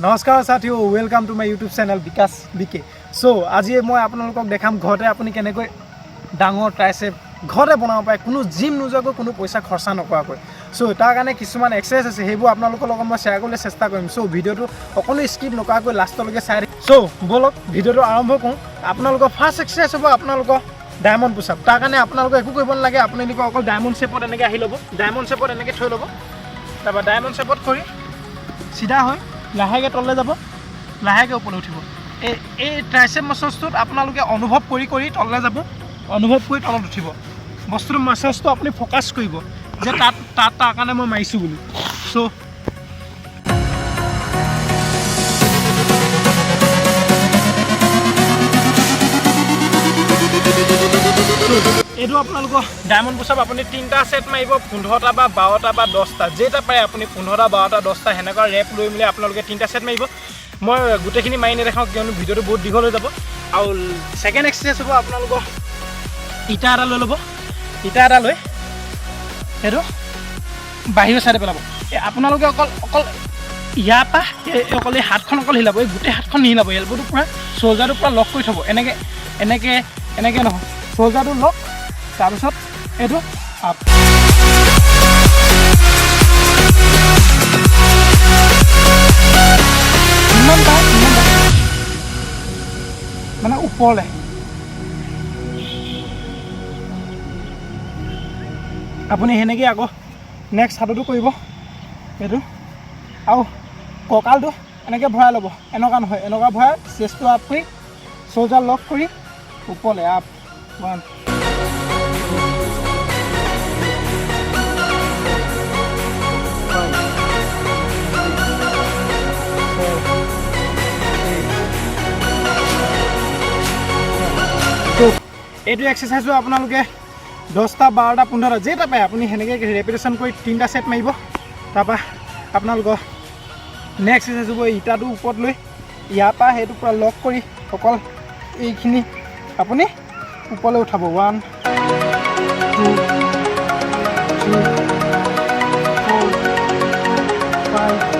নমস্কাৰ সাথীও, welcome to my YouTube channel Bikash BK. চ' আজি মই আপোনালোকক দেখাম ঘৰতে আপুনি কেনেকৈ ডাঙৰ ট্ৰাইচেপ ঘৰতে বনাব পাৰে, কোনো জিম নোযোৱাকৈ, কোনো পইচা খৰচা নকৰাকৈ। চ' তাৰ কাৰণে কিছুমান এক্সাৰচাইজ আছে, সেইবোৰ আপোনালোকৰ লগত মই শ্বেয়াৰ কৰিবলৈ চেষ্টা কৰিম। চ' ভিডিঅ'টো অকণো স্কিপ নকৰাকৈ লাষ্টলৈকে চাই। চ' ব'লক, ভিডিঅ'টো আৰম্ভ কৰোঁ। আপোনালোকৰ ফাৰ্ষ্ট এক্সাৰচাইজ হ'ব আপোনালোকৰ ডায়মণ্ড পুছআপ। তাৰ কাৰণে আপোনালোকে একো কৰিব নালাগে। আপোনালোকে অকল ডায়মণ্ড শ্বেপত এনেকৈ আহি ল'ব, ডায়মণ্ড শ্বেপত এনেকৈ থৈ ল'ব। তাৰপৰা ডায়মণ্ড শ্বেপত কৰি চিধা হৈ লাহেকৈ তললৈ যাব, লাহেকৈ ওপৰলৈ উঠিব। এই ট্ৰাইচেপ মাছলছটোত আপোনালোকে অনুভৱ কৰি কৰি তললৈ যাব, অনুভৱ কৰি তলত উঠিব। বস্তুটো মাছলছটো আপুনি ফ'কাছ কৰিব যে তাত তাত তাৰ কাৰণে মই মাৰিছোঁ বুলি। চ' এইটো আপোনালোকৰ ডায়মণ্ড পুছআপ। আপুনি তিনিটা ছেট মাৰিব, 15টা বা 12টা বা 10টা, যেইটা পাৰে আপুনি 15টা, 12টা, 10টা সেনেকুৱা ৰেপ লৈ মেলি আপোনালোকে তিনিটা ছেট মাৰিব। মই গোটেইখিনি মাৰি নেদেখাওঁ, কিয়নো ভিডিঅ'টো বহুত দীঘল হৈ যাব। আৰু ছেকেণ্ড এক্সাৰচাইজ হ'ব আপোনালোকৰ ইটা এটা লৈ ল'ব। ইটা এটা লৈ সেইটো বাহিৰৰ চাইডে পেলাব। এই আপোনালোকে অকল অকল ইয়াৰ পৰা এই অকল এই হাতখন অকল হিলাব, এই গোটেই হাতখন নিহিলাব। এলব'টো পূৰা, চ'ল্ডাৰটো পূৰা লক কৰি থ'ব। এনেকৈ এনেকৈ এনেকৈ নহয়, চ'ল্ডাৰটো লক, তাৰপিছত এইটো আপ। যিমান পাৰে সিমান পাৰে মানে ওপৰলৈ। আপুনি সেনেকৈ আকৌ নেক্সট হাততো কৰিব এইটো। আৰু কঁকালটো এনেকৈ ভৰাই ল'ব, এনেকুৱা নহয়, এনেকুৱা ভৰাই চেষ্টটো আপ কৰি, চ'ল্ডাৰ লক কৰি ওপৰলৈ, আপ, ওৱান। 5, 6, 8। এইটো এক্সাৰচাইজো আপোনালোকে 10টা, 12টা, 15টা, যেইটা পায় আপুনি সেনেকৈ ৰেপিটেশ্যন কৰি তিনিটা ছেট মাৰিব। তাৰপৰা আপোনালোকৰ নেক্সট এক্সাৰচাইজ হ'ব ইটাটো ওপৰত লৈ ইয়াৰ পৰা সেইটো পূৰা লক কৰি অকল এইখিনি আপুনি ওপৰলৈ উঠাব। 1, 2, 3, 4, 5, 6, 7।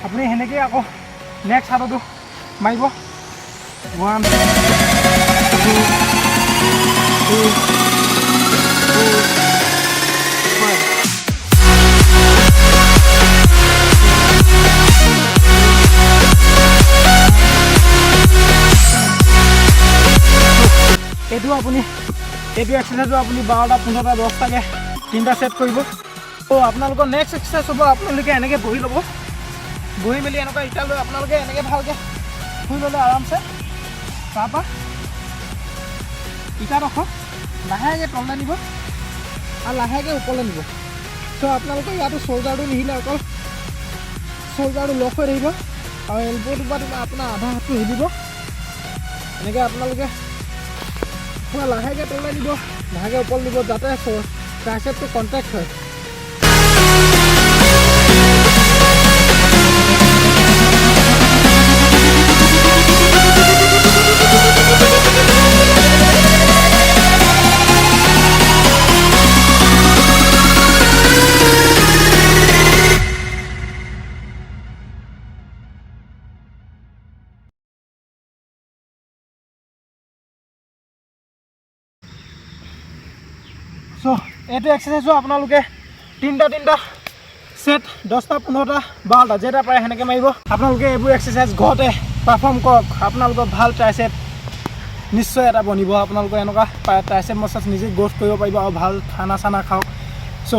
আপুনি সেনেকৈয়ে আকৌ নেক্সট হাততো মাৰিব, 1, 2, 3, 4, 5। এইটো আপুনি এইটো এক্সাৰচাইজো আপুনি 12টা, 15টা, 10টাকৈ তিনিটা ছেট কৰিব। ত' আপোনালোকৰ নেক্সট এক্সাৰচাইজ হ'ব আপোনালোকে এনেকৈ বহি ল'ব। বহি মেলি এনেকুৱা ইটা লৈ আপোনালোকে এনেকৈ ভালকৈ শুই ল'লে আৰামছে। তাৰপৰা ইটাডোখৰ লাহেকৈ তললৈ নিব আৰু লাহেকৈ ওপৰলৈ নিব। চ' আপোনালোকৰ ইয়াতো চ'ল্ডাৰটো নিহিলে, অকল চ'ল্ডাৰটো লক হৈ থাকিব আৰু এলব'টোৰ পৰা তোমাৰ আপোনাৰ আধা হাতটো হিলিব। এনেকৈ আপোনালোকে পূৰা লাহেকৈ তললৈ নিব, লাহেকৈ ওপৰলৈ নিব, যাতে ট্ৰাইচেপটো কণ্টেক্ট হয়। চ' এইটো এক্সাৰচাইজো আপোনালোকে তিনিটা তিনিটা ছেট, 10টা, 15টা, 12টা, যেইটা পাৰে সেনেকৈ মাৰিব। আপোনালোকে এইবোৰ এক্সাৰচাইজ ঘৰতে পাৰফৰ্ম কৰক, আপোনালোকৰ ভাল ট্ৰাইচেপ নিশ্চয় এটা বনিব। আপোনালোকৰ এনেকুৱা ট্ৰাইচেপ মাছলছ নিজে গ্ৰ'থ কৰিব পাৰিব আৰু ভাল খানা চানা খাওক। So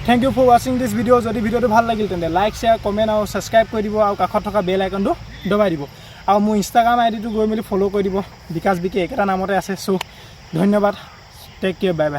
thank you for watching this video. যদি ভিডিঅ'টো ভাল লাগিল, তেন্তে লাইক, শ্বেয়াৰ, কমেণ্ট আৰু ছাবস্ক্ৰাইব কৰি দিব আৰু কাষত থকা বেল আইকনটো দবাই দিব আৰু মোৰ ইনষ্টাগ্ৰাম আই ডিটো গৈ মেলি ফ'ল' কৰি দিব। বিকাশ বিকে একেটা নামতে আছে। চ' ধন্যবাদ, take care, bye bye.